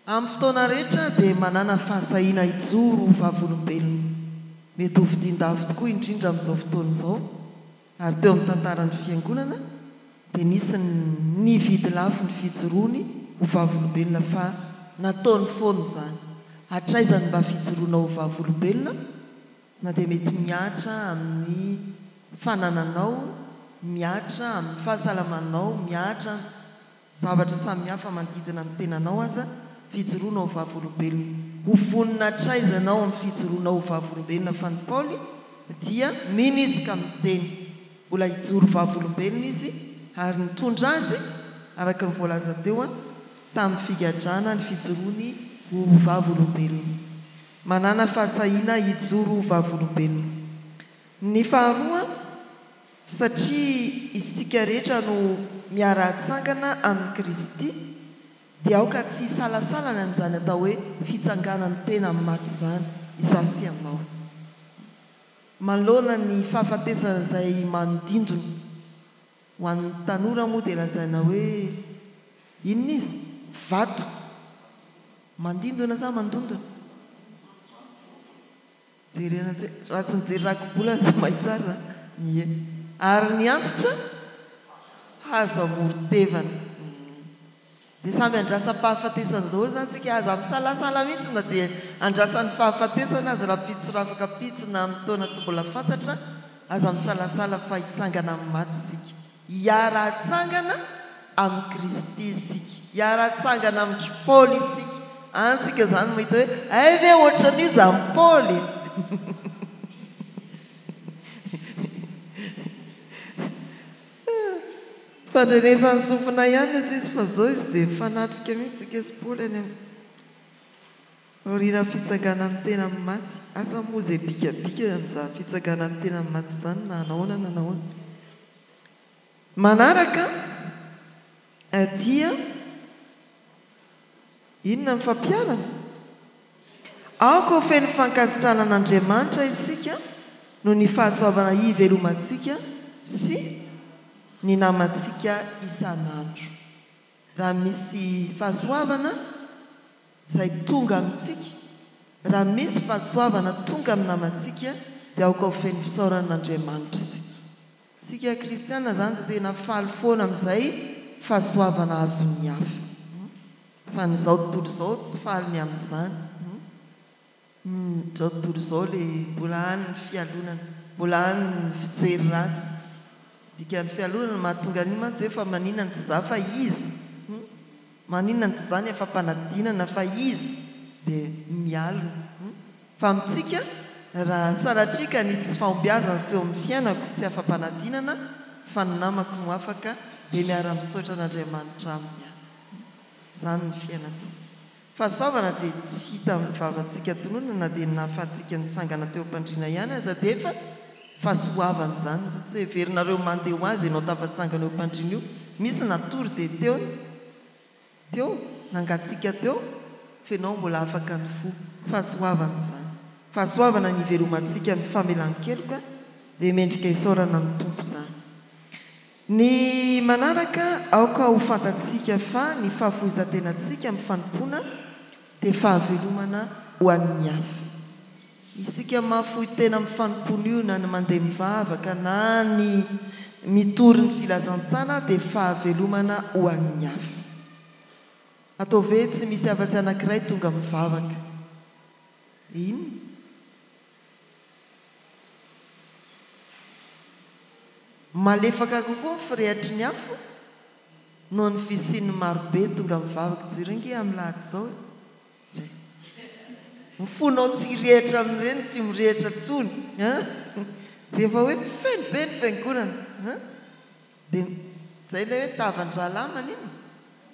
Amin'ny fotoana rehetra dia manàna fahasahiana hijoro ho vavolombelona. Mety ho vidian-dafo tokoa indrindra amin'izao fotoana izao, ary teo amin'ny tantaran'ny Fiangonana dia nisy ny nividy lafo ny fijoroany ho vavolombelona fa nataony foana izany. Hatraiza ny mba fijoroanao ho vavolombelona? Na dia mety mihatra amin'ny fanananao, mihatra amin'ny fahasalamanao, mihatra zavatra samihafa manodidina ny tenanao aza, fijoroana ho vavolombelona. Ho vonona hatraiza ianao amin'ny fijoroanao ho vavolombelona fa ny Paoly dia mino izy ka miteny. Mbola hijoro vavolombelona izy ary nitondra azy, araka ny voalaza teo, tamin'ny figadrana ny fijoroany ho vavolombelona. Manàna fahasahiana hijoro ho vavolombelona. Ny faharoa, satria isika rehetra no miara-tsangana amin'i Kristy, dia aoka tsy hisalasala ny amin'izany atao hoe fitsanganan'ny tena amin'ny maty izany, izaho sy ianao. Manoloana ny fahafatesana izay manodindona, ho an'ny tanora moa dia lazaina hoe inona izy? Vato. Mandindona sa mandondona? Jerena tsy, raha tsy mijery rakibolana tsy mahay tsara zany. Ie. Ary ny antitra hazo amoron-tevana. Dia samy andrasam-pahafatesana daholo izany tsika, aza misalasala mihitsy na dia andrasan'ny fahafatesana aza rahampitso rafakampitso na amin'ny taona tsy mbola fantatra, aza misalasala fa hitsangana amin'ny maty isika. Hiara-hatsangana amin'i Kristy isika. Hiara-hatsangana amin-dry Paoly isika. Any tsika izany mahita hoe, hay ve ohatran'io izany Paoly e! Fandrenesan'ny sofina ihany hozy izy fa izao izy dia mifanatrika mihitsy tsika sy Paoly any amin'ny aorianan'ny fitsanganan'ny tena amin'ny maty. Asa moa izay bikabika amin'izany fitsanganan'ny tena amin'ny maty izany na nahoana na nahoana. Manaraka dia inona ny fampiharana? Aoka ho feno fankasitrahana an'Andriamanitra isika noho ny fahasoavana hivelomantsika sy ny namantsika isan'andro. Raha misy fahasoavana izay tonga amintsika, raha misy fahasoavana tonga amin'ny namantsika dia aoka ho feno fisaorana an'Andriamanitra isika. Isika kristiana izany dia tena faly foana amin'izay fahasoavana azon'ny hafa. Fa ny izao tontolo izao tsy faly ny amin'izany. Izao tontolo izao le mbola any ny fialonana, mbola any ny fijery ratsy. Dikan'ny fialonana mahatonga an'io mantsy hoe fa maninona no tsy za fa izy? Maninona no tsy za ny afa-panadinana fa izy? Dia mialona. Fa amintsika, raha sanatria ka ny tsy fahombiazana teo amin'ny fiainako tsy afa-panadinana fa ny namako no afaka dia miara-misaotra an'Andriamanitra aminy aho. Izany ny fiainantsika. Fahasoavana dia tsy hita amin'ny vavantsika tononina na dia ny nahafahantsika nitsangana teo am-pandriana ihany aza dia efa fahasoavana izany. Fa tsy heverinareo mandeha ho azy ianao tafatsangana eo am-pandriana io. Misy natory dia teo ny. Teo, nangatsiaka teo, f'enao mbola afaka nifoha. Fahasoavana izany. Fahasoavana ny hivelomantsika ny famelan-keloka dia mendrika isaorana ny Tompo izany. Ny manaraka, aoka ho fantatsika fa ny fahafoizan-tenantsika amin'ny fanompoana dia fahavelomana ho an'ny hafa. Isika mahafoy tena amin'ny fanompoana io na ny mandeha mivavaka na ny mitory ny filazantsana dia fahavelomana ho an'ny hafa. Ataovy hoe tsy misy afa-tsy anankiray tonga mivavaka. Dia inona? Malefaka kokoa ny firehatry ny afo noho ny fisian'ny marobe tonga mivavaka. Jereo ange amin'ny lahady izao e. Zay. Ny fonao tsy hirehitra amin'ireny tsy mirehitra intsony an! Rehefa hoe feno be ny fiangonana an! Dia zay ilay hoe tavan-drahalahy maninona?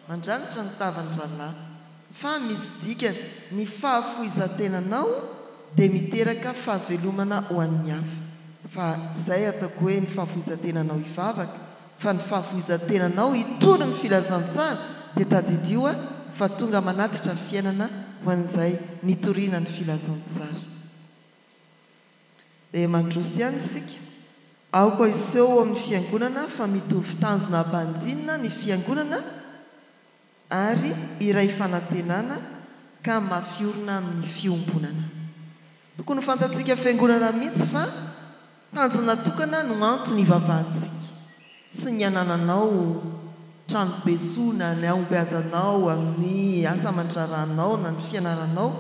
Mandranitra ny tavan-drahalahy. Fa misy dikany, ny fahafoizan-tenanao dia miteraka fahavelomana ho an'ny hafa. Fa zay ataoko hoe ny fahafoizan-tenanao hivavaka, Fa ny fahafoizan-tenanao hitory ny filazantsara dia tadidio fa tonga manatitra fiainana ho an'izay nitoriana ny filazantsara. Dia mandroso ihany isika. Aoka hiseho ao amin'ny fiangonana fa mitovy tanjona habanjinina ny fiangonana ary iray fanantenana ka mafy orina amin'ny fiombonana. Tokony ho fantatsika fiangonana mihitsy fa tanjona tokana no antony ivavahantsika, tsy ny hanananao trano be soa na ny hahombiazanao amin'ny asa aman-draharahanao na ny fianaranao,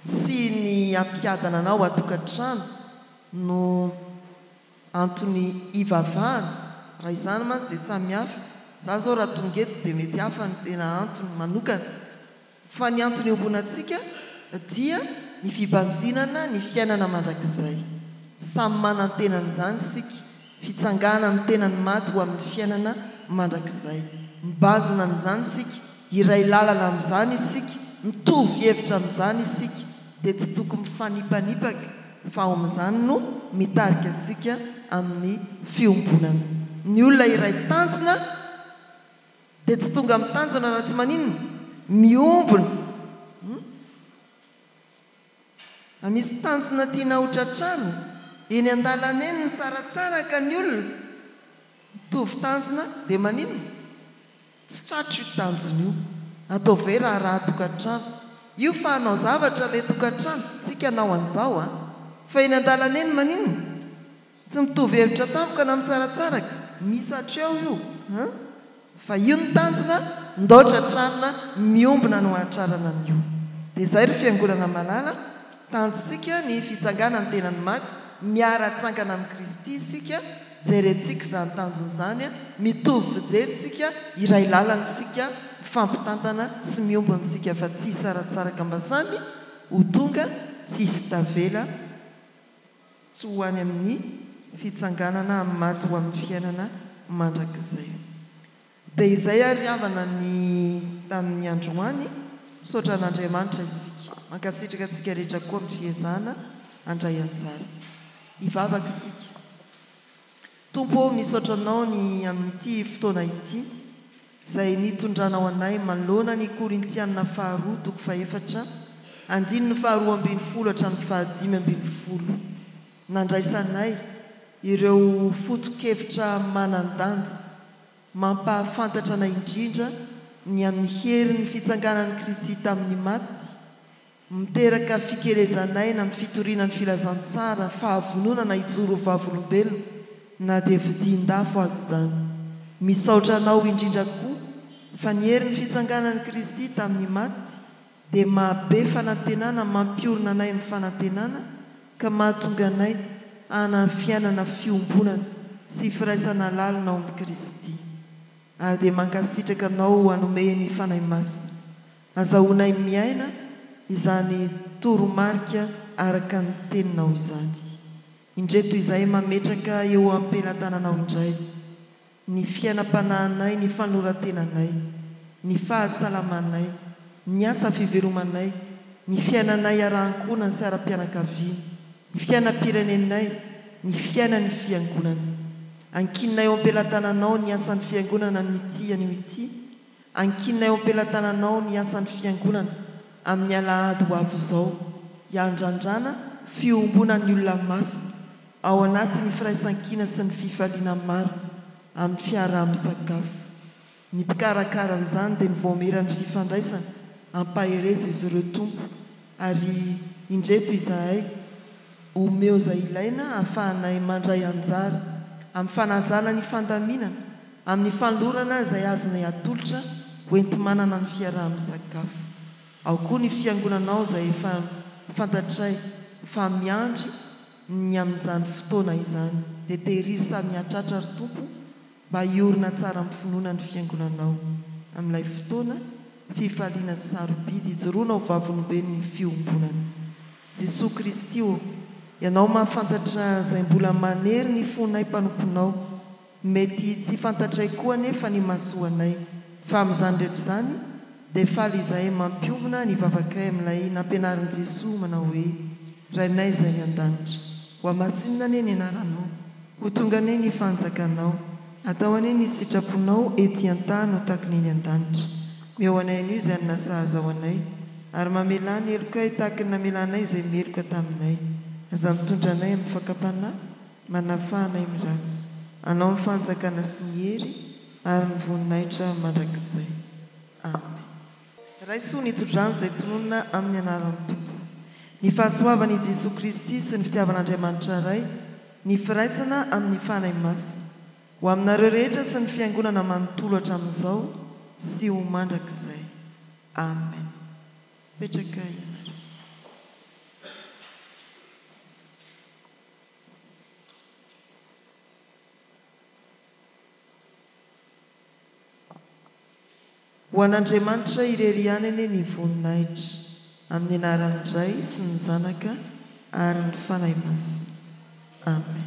tsy ny hampiadana anao an-tokantrano no Antony hivavahana, raha izany mantsy dia samy hafa, za zao raha tonga eto dia mety hafa ny tena antony manokana, fa ny antony iombonantsika dia ny fibanjinana ny fiainana mandrakizay, samy manantena an'izany isika, fitsanganan'ny tenan'ny maty ho amin'ny fiainana mandrakizay, mibanjina an'izany isika, iray lalana amin'izany isika, mitovy hevitra amin'izany isika. dia tsy tokony mifanipanipaka fa ao amin'izany no mitarika antsika amin'ny fiombonana. Ny olona iray tanjona dia tsy tonga amin'ny tanjona raha tsy maninona? Miombona. Hum? Raha misy tanjona tiana ho tratrarina, eny an-dalana eny misaratsaraka ny olona, mitovy tanjona dia maninona? Tsy tratra io tanjona io. Ataovy hoe raharaha tokantrano. Io fa hanao zavatra ilay tokantrano, tsika hanao an'izao an! Fa eny an-dalana eny maninona? Tsy mitovy hevitra tampoka na misaratsaraka, misy hatreo io an! Fa io ny tanjona, ndao tratranina, miombona no hahatrarana an'io. Dia izay ry Fiangonana malala, tanjontsika ny fitsanganan'ny tenan'ny maty, miara-tsangana amin'i Kristy isika, jerentsika izany tanjona izany, mitovy fijery isika, iray lalana isika, mifampitantana sy miombona isika fa tsy hisaratsaraka mba samy ho tonga, tsy hisy tavela. Tsy ho any amin'ny fitsanganana amin'ny maty ho amin'ny fiainana mandrakizay. Dia izay ary havana ny tamin'ny androany, misaotra an'Andriamanitra isika. Mankasitraka antsika rehetra koa amin'ny fiezahana handray anjara. Hivavaka isika. Tompo ô, misaotra Anao ny amin'ity fotoana ity, izay nitondranao anay manoloana ny Korintiana faharoa toko fahefatra, andininy faharoa ambinifolo hatramin'ny fahadimy ambinifolo. Nandraisanay ireo foto-kevitra manan-danja mampahafantatra anay indrindra ny amin'ny herin'ny fitsanganan'i Kristy tamin'ny maty, Miteraka fikelezan'aina amin'ny fitoriana ny filazantsara, fahavononana hijoro ho vavolombelona na dia vidian-dafo aza izany. Misaotra Anao indrindra koa fa ny herin'ny fitsanganan'i Kristy tamin'ny maty dia mahabe fanantenana mampiorina anay amin'ny fanantenana ka mahatonga anay hanana fiainana fiombonana sy firaisana lalina ao amin'i Kristy. Ary dia mankasitraka Anao hanome ny Fanahy Masina Azahoanay miaina izany toromarika araka ny Teninao izany. Indreto izahay mametraka eo am-pelatananao indray ny fiainam-panahinay, ny fanoran-tenanay, ny fahasalamanay, ny asa fivelomanay, ny fiainanay ara-ankohonana sy ara-pianakaviana, ny fiainam-pirenenay, ny fiainan'ny Fiangonana. Ankininay eo am-pelatananao ny asan'ny Fiangonana amin'ity anio ity, Ankinina eo am-pelatananao ny asan'ny Fiangonana amin'ny alahady ho avy izao, hiandrandrana fiombonan'ny olona masina ao anatin'ny firaisankina sy ny fifaliana marina amin'ny fiaraha-misakafo. Ny mpikarakara an'izany dia ny Vaomieran'ny Fifandraisana, ampaherezo izy ireo Tompo, ary indreto izahay, omeo izay ilaina hahafahanay mandray anjara amin'ny fanajana ny fandaminana amin'ny fanolorana izay azonay atolotra ho enti-manana ny fiaraha-misakafo. Ao koa ny fiangonanao izay efa fantatray fa miandry ny amin'izany fotoana izany. Dia tehirizo samy hahatratra ry Tompo mba hiorina tsara amin'ny finoana ny fiangonanao amin'ilay fotoana fifaliana sarobidy hijoroana ho vavolombelon'ny fiombonana. Jesoa Kristy ô, Ianao mahafantatra izay mbola manery ny fonay mpanomponao. Mety tsy fantatray koa anefa ny mahasoa anay. Fa amin'izany rehetra izany, dia faly izahay mampiombona ny vavakay amin'ilay nampianarin'i Jesoa manao hoe, Rainay izay any an-danitra, hohamasinina anie ny anaranao, ho tonga anie ny fanjakanao, atao anie ny sitraponao ety an-tany ho tahaka ny eny an-danitra. Meo anay anio izay hanina sahaza ho anay, ary mamelà ny helokay tahaka ny namelanay izay meloka taminay. Aza mitondra anay amin'ny fakam-panahy, Manafaha anay amin'ny ratsy. Anao ny fanjakana sy ny hery ary ny voninahitra mandrakizay. Amen. Raiso ny tsodrano izay tononina amin'ny anaran'ny Tompo. Ny fahasoavan' i Jesoa Kristy sy ny fitiavan'Andriamanitra Ray, ny firaisana amin'ny Fanahy Masina, ho aminareo rehetra sy ny Fiangonana manontolo hatramin'izao sy ho mandrakizay. Amen. Mipetraka ianareo. Ho an'Andriamanitra irery ihany anie ny voninahitra, amin'ny anaran'ny Ray sy ny Zanaka ary ny Fanahy Masina. Amen.